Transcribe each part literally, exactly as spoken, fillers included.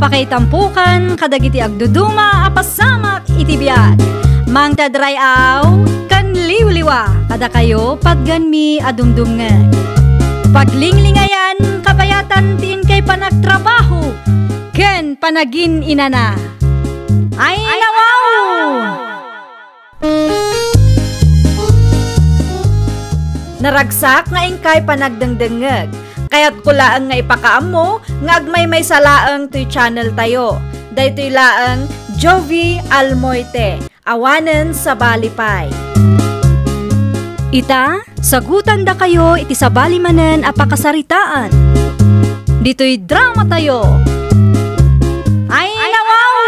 Pakaitampokan kadagiti agduduma a pasamak iti biag. Mangted ray-aw ken liwliwa kadakayo patganmi a dumdumngeg. Paglinglingayan kabayatan ti inkay panagtrabaho ken panagin-inana. Ay, nawaw! Naragsak nga inkay panagdengdengngeg. Kayatko laeng nga ipakaammo nga agmaymaysa laeng toy channel tayo. Daytoy laeng Jovie Almoite, awanen sabali pay. Ita, sagutandakayo iti sabali manen a pakasaritaan. Ditoy drama tayo. Ay, nawaw!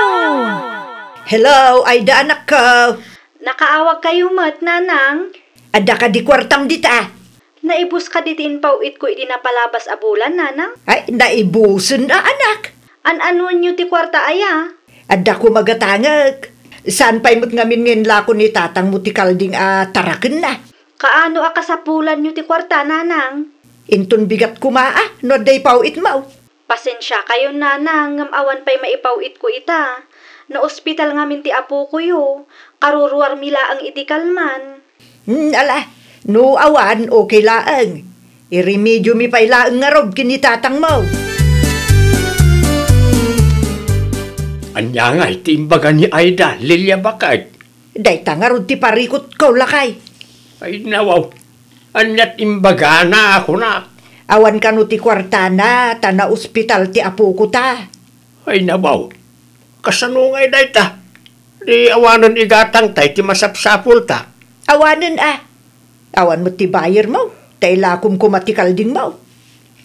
Hello, Aida anakko. Nakaawagkayo met, nanang? Adda kadi kuartam dita? Naibus kadi ti impaw-itko idi napalabas a bulan, nanang? Ay, naibusen a, anak. An-anuenyo ti kuarta aya? Adda koma gatangek. Saan pay met ngamin nga inlako ni tatangmo ti kalding a tarakenna? Kaano a kasapulanyo ti kuarta, nanang? Inton bigat koma a no adda ipaw-itmo. Pasensiakayon, nanang, ngem awan pay maipaw-itko ita. Naospital ngamin ti apokoyo. Karuruarmi laeng idi kalman. Hmm, ala, no awan, okay laeng. Iremediomi pay laeng ngarud ken ni tatangmo. Ania ngay ti imbaga ni Aida, Lilia, baket? Dayta ngarud ti parikutko, lakay. Ay, nawaw. Ania't imbagana a kunak? Awan kano ti kuartana ta naospital ti apoko ta. Ay, nabaw. Kasano ngay dayta? Di awanen igatangta iti masapsapulta. Awanen a. Awan met ti bayermo, ta ilakom koma ti kaldingmo.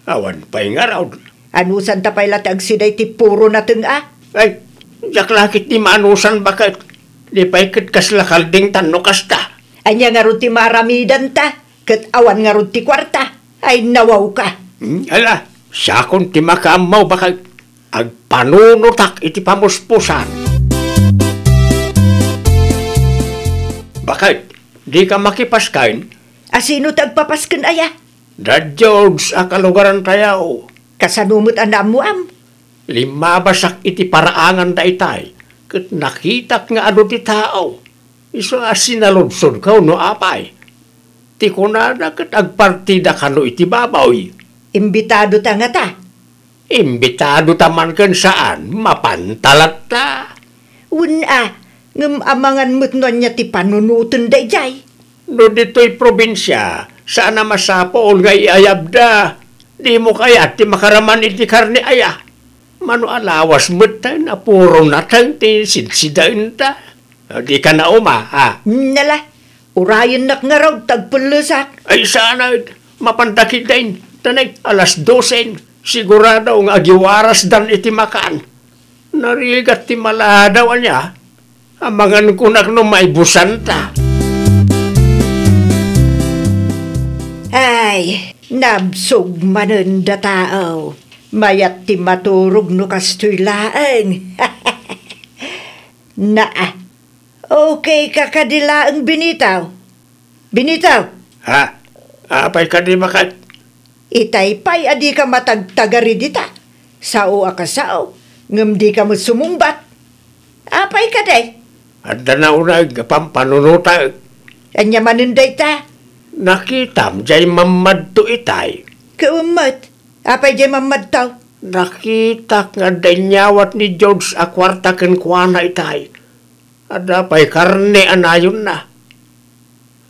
Awan pay ngarud. Anusanta pay la ti agsida iti puro nateng a? Ay, diak la ketdi maanusan baket. Di pay ket kasla kaldingtan no kasta. Ania ngarud ti maaramidanta, ket awan ngarud ti kuarta? Ay, nawawka. Hmm, ala, siakon ti makaammo baket. Agpanunotak iti pamuspusan. Baket, dika makipasken? A sino ti agpapasken aya? Da George a kalugarantayo. Kasano met a naammoam? Limmabasak iti paraangan daytay, ket nakitak nga adu ti tao. Isu a sinaludsodko no apay. Ti kunada ket agpartida kano iti baboy. Imbitado ta ngata? Imbitado ta man ken saan, mapanta latta. Wen a, ngem amangan met no ania ti panunoten daydiay. No ditoy probinsia, saan a masapul nga iayabda. Dimo kayat ti makaraman iti karne aya? Mano a lawas met tayo a puro nateng ti sidsidaenta. Dika nauma, ha? Nala, urayennak ngarud ta agpellesak. Ay, saan a, mapanda ketdin. Tanay, alas dosen. Sigurado nga agiwarasdan iti makan. Narigat ti maladaw ania. Amangan kunak no maibusanta. Ay, nabsog manen da tao. Mayat ti maturog no kastoy laeng. Naa. Okay ka kadi laeng, Benito? Benito? Ha? Apay kadi baket? Itay pay a dika matagtagari dita. Sao a kasao, ngem dika met sumungbat. Apay kadi? Adda nauneg a pampanunotek. Ania manen dayta? Nakitam jay mammadto itay. Ket met, apay jay mammadto? Nakitak nga adda inyawat ni George a kuarta kenkuana itay. Adda pay karne a nayonna.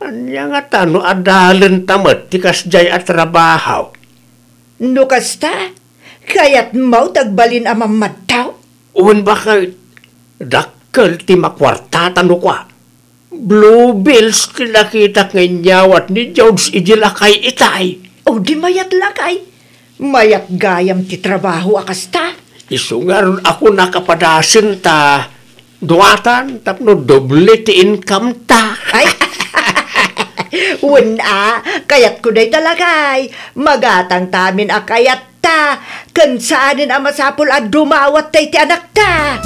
Ania ngata no adalenta met ti kasdiay a trabaho? No kasta, kayatmo ti agbalin a mammadto? Wen baket, dakkel ti makuartata no kua. Blue bills ti nakitak nga inyawat ni George idi lakay itay. O di mayat lakay. Mayat gayam ti trabaho a kasta. Isu ngarud a kunak a padasenta, duatan tapno doble ti income ta. Ay! Wen a, kayatko dayta lakay. Magatangtamin a kayatta. Ken saanen a masapul a dumawat tay ti anakta.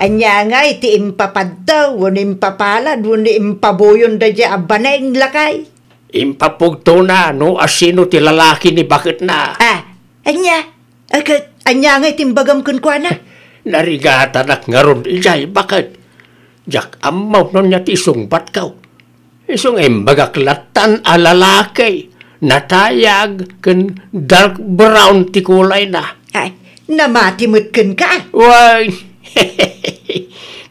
Ania ngay ti impapadto, wenno impapalad, wenno impabuyon daydiay a baneng lakay? Impapugtona no asino ti lalaki ni baketna. Ah, Ania? Ket ania ngay ti imbagam kenkuana? Narigatanak ngarud idiay baket. Diak ammo no ania ti isungbatko. Isu nga imbagak lattan a lalaki, natayag ken dark brown ti kulayna. Ay, namati met kenka? Wen,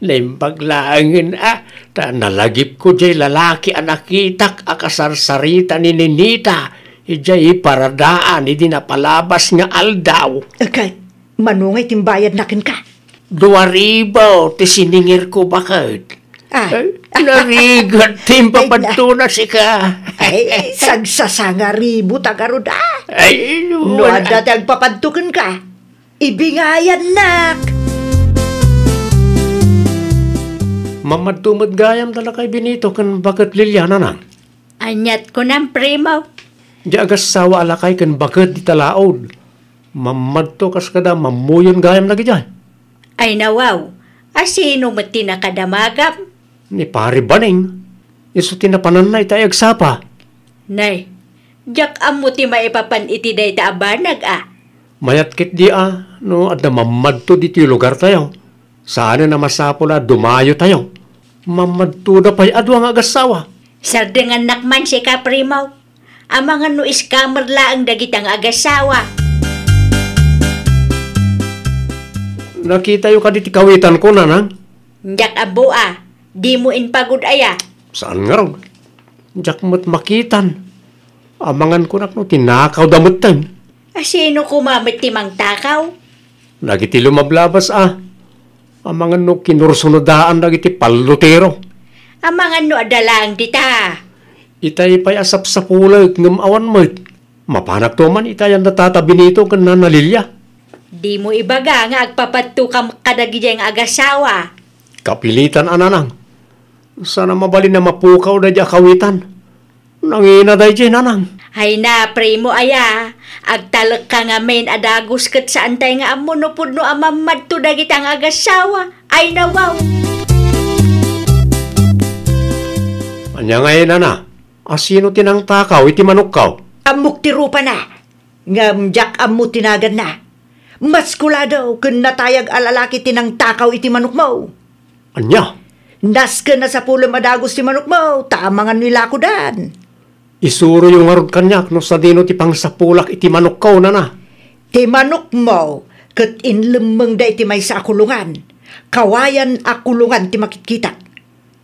naimbag laengen a, ta nalagipko diay lalaki a nakitak a kasarsarita ni Ninita idiay paradaan idi napalabas nga aldaw. Ket mano ngay ti imbayadna kenka? Dua ribu ti siningirko baket. Ah. Ay, narigat ti impapadtona sika. Ay, sagsasangaribu ta garud, ah. Ay, no, no wala. Adda ti agpapadto kenka, ibingayannak. Mamadto met gayam da lakay Benito ken baket Lilia, nanang. Aniat kunam, primo? Di agassawa a lakay ken baket dita laod. Mamadto kas kada mammuyon gayam dagidiay. Ay nawaw, a sino met ti nakadamagam? Ni Pari Baning. Isu ti napananna itay agsapa. Nay, diak ammo ti maipapan iti dayta a banag a. Mayat ketdi a no adda mamadto ditoy lugartayo. Saanen a masapul a dumayotayo. Mamadtoda pay a dua nga agassawa. Sardengannak man sika, primo. Amangan no scammer laeng dagita nga agassawa. Nakitayo kadi ti kawitanko, nanang? Diak ammo a, dimo impagud aya? Saan ngarud? Diak met makitan. Amangan kunak no tinakawda metten. A sino koma met ti mangtakaw? Dagiti lumablabas a. Amangan no kinursunodaan dagiti pallutero. Amangan no adda laeng dita. Itay pay a sapsapulek ngem awan met. Mapanakto man itay a Tata Benito ken Nana Lilia. Dimo ibaga nga agpapadtokam kadagidiay nga agassawa. Kapilitan a, nanang. Saan a mabalin a mapukaw daydiay a kawitan. Nangina daydiay, nanang. Ay na, primo aya, agtalekka ngamin a dagus ket saantay nga ammo no pudno a mammadto dagita nga agassawa. Ay na, wow! Ania ngay, nana? A sino ti nangtakaw iti manokko? Ammok ti rupana, ngem diak ammo ti naganna. Maskulado ken natayag a lalaki ti nangtakaw iti manokmo. Ania? Nasken a sapulem a dagus ti manokmo, ta amangan no ilakodan. Isuroyo ngarud kaniak no sadino ti pangsapulak iti manokko, nana. Ti manokmo ket inlemmengda iti maysa a kulongan. Kawayan a kulongan ti makitkitak.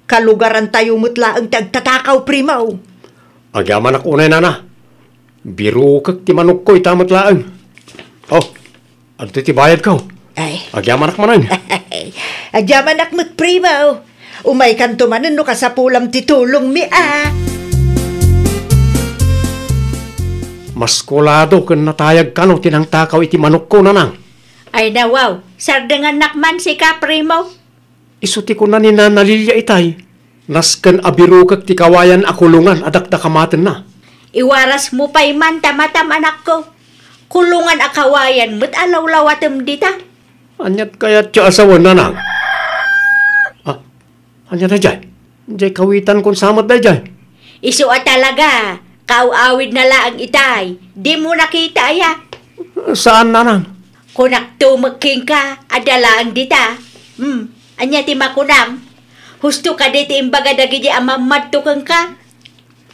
Kalugarantayo met laeng ti agtatakaw, primo. Agyamanak unay, nana. Birukek ti manokko ita met laeng. Oh, adtoy ti bayadko. Ay. Agyamanak manen. Agyamanak met, primo. Umaykanto manen no kasapulam ti tulongmi a. Maskulado ken natayag kano ti nangtakaw iti manokko, nanang. Ay na, wow, sardengannak man sika, primo. Isu ti kuna ni Nana Lilia itay, nasken a birukek ti kawayan a kulongan a dakdakamatenna. Iwarasmo pay man ta matam, anakko. Kulongan a kawayan met a lawlawatem dita. Aniat kayatyo a sawen, nanang? Ah, ania daydiay? Diay kawitankon sa met daydiay. Isu a talaga, kaaw-awidna laeng itay. Dimo nakita aya? Saan, nanang? Kunakto met kenka, adda laeng dita. Hmm, ania ti makunam? Husto kadi ti imbaga dagidi a mammadto kenka?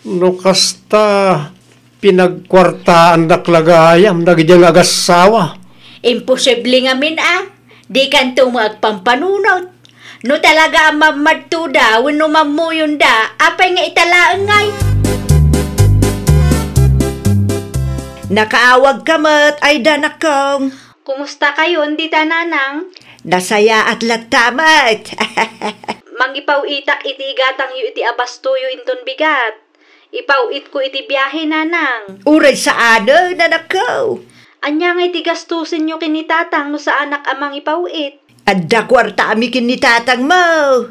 No kasta, pinagkuartaandak la gayam dagidi nga agassawa. Imposible ngamin a, dikanto met agpampanunot. No talaga a mammadtoda wenno mammuyonda, apay nga ita laeng ngay? Nakaawagka met, ay danakong. Kumustakayon dita, nanang? Nasayaat latta met. Mangipaw-itak iti igatangyo iti abastoyo inton bigat. Ipaw-itko iti biahe, nanang. Uray saanen, anakko. Ania ngay ti gastusenyo ken ni tatang no saanak a mangipaw-it? Adda kuartaami ken ni tatangmo.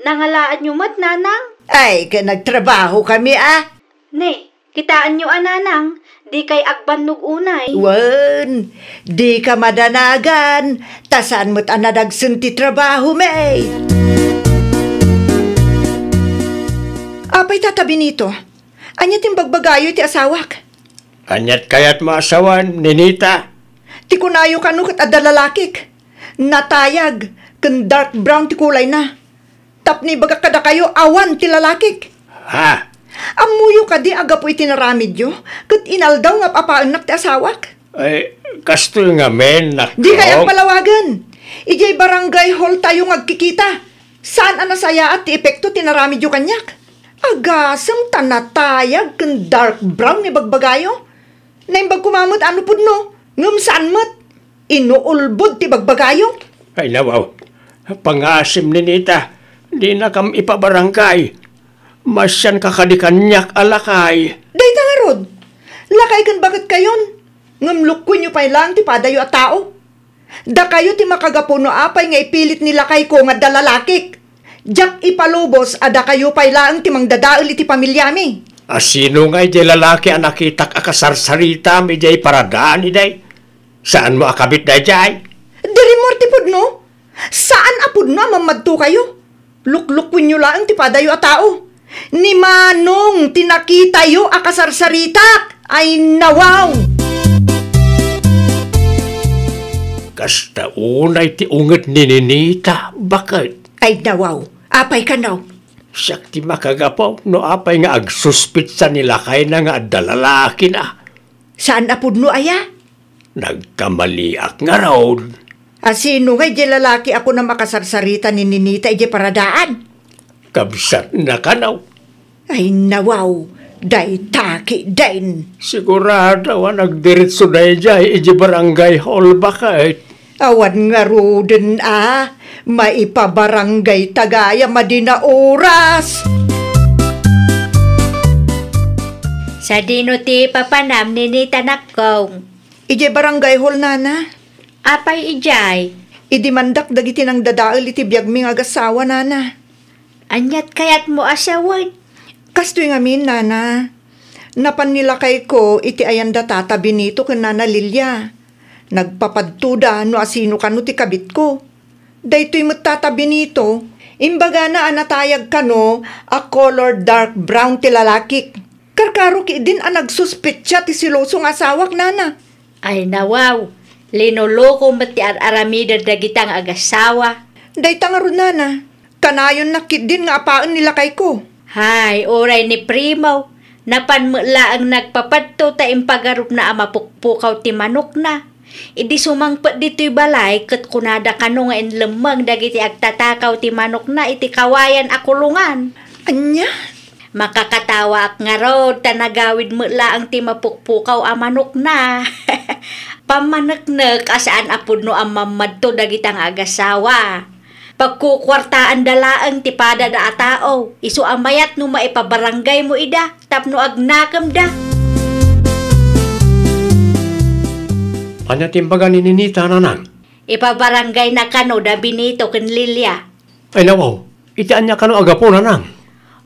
Nangalaanyo met, nanang? Ay, ket nagtrabahokami a. Ne, kitaenyo a, nanang, dikay agbannog unay. Wen, dika madanagan, ta saan met a nadagsen ti trabahomi. Apay, Tata Benito, ania ti imbagbagayo iti asawak? Aniat kayatmo a sawen, Ninita? Ti kunayo kano ket adda lalakik. Natayag, ken dark brown ti kulayna. Tapno ibagak kadakayo, awan ti lalakik. Ha? Ammoyo kadi a gapu iti naramidyo, ket inaldaw nga ap-apaennak ti asawak? Ay, kastoy ngamin, nak-, Di kay agpalawagen. Idiay barangay hall tayo nga agkikita. Saan a nasayaat ti epekto ti naramidyo kaniak. Agasem ta natayag ken dark brown ni bagbagayo. Naimbag koma met a no pudno, ngem saan met. Inuulbod ti bagbagayo. Ay, nawaw. Pangasim, Ninita. Dinakam ipabarangay. Masianka kadi kaniak a lakay. Dayta ngarud. Lakay ken baketkayon. Ngem lukkuenyo pay laeng ti padayo a tao. Dakayo ti makagapu no apay nga ipilit ni lakayko nga adda lalakik. Diak ipalubos a dakayo pay laeng ti mangdadael iti pamiliami. A sino nga idiay lalaki a nakitak a kasarsaritam idiay paradaan, iday? Saanmo a kabit daydiay? Diri mo ti pudno? Saan a pudno a mammadtokayo? Luklukwenyo laeng ti padayo a tao. Ni Manong ti nakitayo a kasarsaritak. Ay, nawaw! Kasta unay ti unget ni Ninita, baket? Ay, nawaw. Apay kano? Siak ti makagapu no apay nga agsuspitsa ni lakayna nga adda lalakina. Saan a pudno aya? Nagkamaliak ngarud. A sino nga idiay lalaki a kunam a kasarsarita ni Ninita idiay paradaan? Kabsatna kano. Ay, nawaw, dayta ketdin. Sigurado a nagdiretso daydiay idiay barangay hall, baket? Awan ngaruden a maipabarangay ta gayam a di naoras. Sadino ti papanam, Ninita, nakkong? Idiay barangay hall, nana. Apay idiay? Idimandak dagiti nangdadael iti biagmi nga agassawa, nana. Aniat kayatmo a sawen? Kastoy ngamin, nana. Napan ni lakayko iti ayan da Tata Benito ken Nana Lilia. Nagpapadtoda no asino kano ti kabitko. Daytoy met Tata Benito, imbagana a natayag kano a color dark brown ti lalakik. Karkaro ketdin a nagsuspetsa ti seloso nga asawak, nana. Ay, nawaw, linoloko met ti ar-aramiden dagita nga agassawa. Dayta ngarud, nana, kanayonnak ketdin nga apaen ni lakayko. Hay, uray ni Primo, napan met laeng nagpapadto ta impagarupna a mapukpukaw ti manokna. Idi sumangpet ditoy balay ket kunada kano nga inlemmeng dagiti agtatakaw ti manokna iti kawayan a kulongan. Ania? Makakatawaak ngarud ta nagawid met laeng ti mapukpukaw a manokna. Pammaneknek a saan a pudno a mammadto dagita nga agassawa. Pagkukuartaanda laeng ti padada a tao, isu a mayat no maipabarangaymo ida tapno agnakemda. Ania ti imbaga ni Ninita, nanang? Ipabarangaynaka kano da Benito ken Lilia. Ay, nawaw, iti ania kano a gapu, nanang?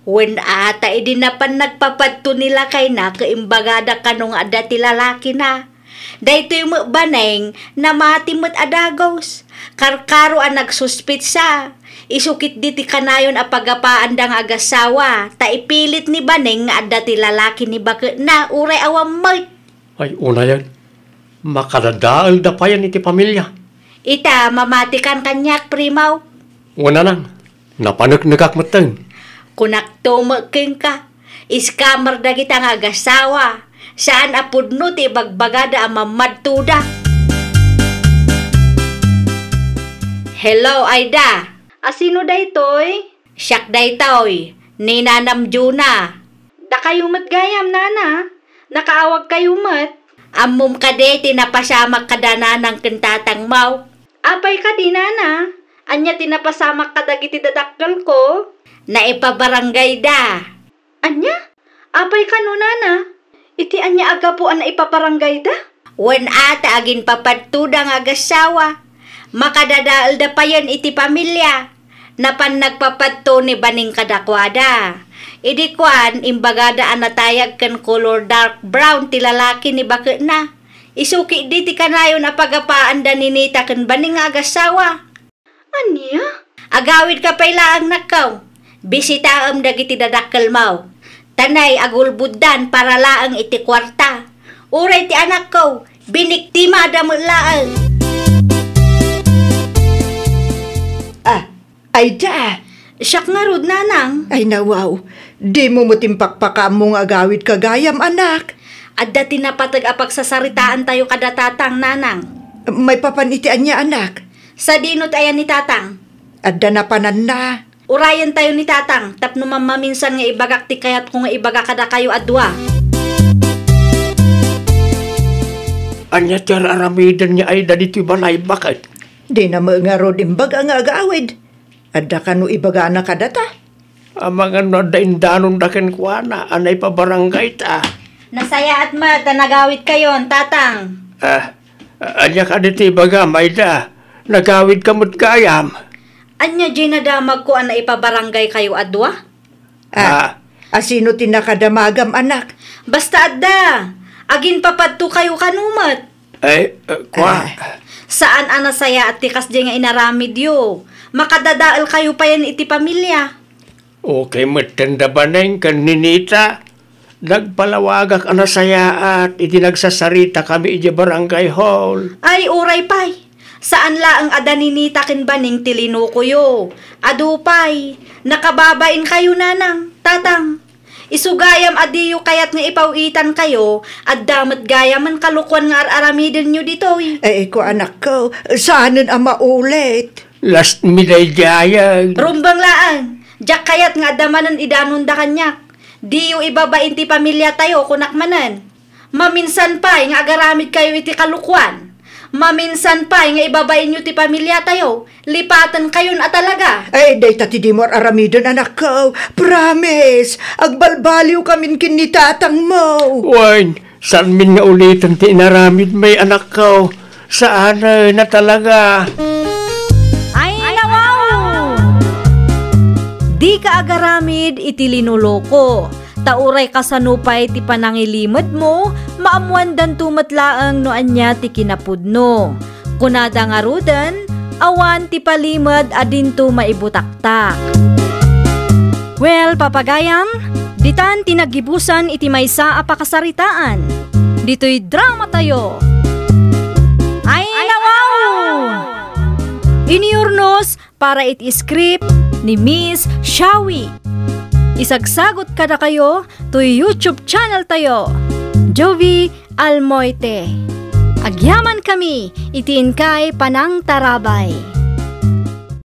Wen a ta idi napan nagpapadto ni lakayna ket imbagada kano nga adda ti lalakina. Daytoy met baneng, namati met a dagus. Karkaro a nagsuspetsa. Isu ketdi ti kanayon a pagapaanda nga agassawa, ta ipilit ni baneng nga adda ti lalaki ni baketna, uray awan met. Ay, unayen, makadadaelda payen iti pamilia. Ita, mamatikan kaniak, Primaw. Wen, nanang, napaneknekak metten. Kunakto met kenka, scammer dagita nga agassawa. Saan a pudno ti ibagbagada a mammadtoda. Hello, Aida. A sino daytoy? Siak daytoy, ni Nanam Juna. Dakayo met gayam, nana. Nakaawagkayo met. Ammom kadi ti napasamak kada nanang ken tatangmo? Apay kadi, nana? Ania ti napasamak kadagiti dadakkelko? Naipabarangayda. Ania? Apay kano, nana? Iti ania a gapu a naipabarangayda? Wen a ta aginpapadtoda nga agassawa. Makadadaelda payen iti pamilia. Napan nagpapadto ni Baning kadakuada. Idi kuan, imbagada a natayag ken kolor dark brown ti lalaki ni baketna. Isu ketdi ti kanayon a pagapaanda ni Nita ken Baning nga agassawa. Ania? Agawidka pay laeng, nakkaw. Bisitaem dagiti dadakkelmo. Tanay agulboddan para laeng iti kuarta. Uray ti anakko, biniktimada met laeng. Ah, Ayda! Siak ngarud, nanang. Ay, nawaw. Dimo met impakpakaammo nga agawidka gayam, anak. Adda ti napateg a pagsasaritaantayo kada tatang, nanang. Maipapan iti ania, anak? Sadino ti ayan ni tatang? Adda napananna. Urayentayo ni tatang tapno mammaminsan nga ibagak ti kayatko nga ibaga kadakayo a dua. Ania ti ar-aramiden ni Ayda ditoy balay, baket? Dina met ngarud imbaga nga agawid. Adda kano ibagana kadata? Amangan no adda indanonda kenkuana a naipabarangayta. Nasayaat met ta nagawidkayon, tatang. Ah, ania kadi ti ibagam, Ayda? Nagawidka met gayam? Ania diay nadamagko a naipabarangaykayo a dua? Ah, Ah. Asino ti nakadamagam, anak? Basta adda. Aginpapadtokayo kano met. Ay, uh, kwa. Ah. Saan a nasayaat ti kasdiay nga inaramidyo. Makadadaelkayo payen iti pamilia. Okay metten da Baneng ken Ninita. Nagpalawagak a nasayaat idi nagsasaritakami idiay barangay hall. Ay, uray pay. Saan laeng a da Ninita ken Baneng ti linukoyo. Adu pay, nakababainkayo, nanang, tatang. Isu gayam a diyo kayat nga ipaw-itankayo, adda met gayamen kalokuan nga ar-aramidenyo ditoy. Eh, ko, anakko, saanen a maulit. Last mi daydiay. Rumbeng laeng, diak kayat nga adda manen idanonda kaniak. Diyo ibabain ti pamiliatayo, kunak manen. Maminsan pay nga agaramidkayo iti kalokuan. Maminsan pay nga ibabainyo ti pamiliatayo, lipatenkayon a talaga. Ay, dayta ti dimo ar-aramiden, anakko. Promise, agbalbaliwkamin ken ni tatangmo. Wen, saanmin nga uliten ti inaramidmi, anakko. Saan na talaga. Ay, nawaw! Dika agaramid iti linuko. Ta uray kasano pay ti panangilimedmo, maammoandanto met laeng no ania ti kinapudno. Kunada ngaruden, awan ti palimed a dinto maibutaktak. Well, papagayam, ditan ti naggibusan iti maysa a pakasaritaan. Ditoy dramatayo. Ay, nawaw! Inurnos para iti script ni Miss Shawi. Isagsagot kadakayo toy YouTube channel tayo, Jovie Almoite. Agyamankami iti inkay panangtarabay.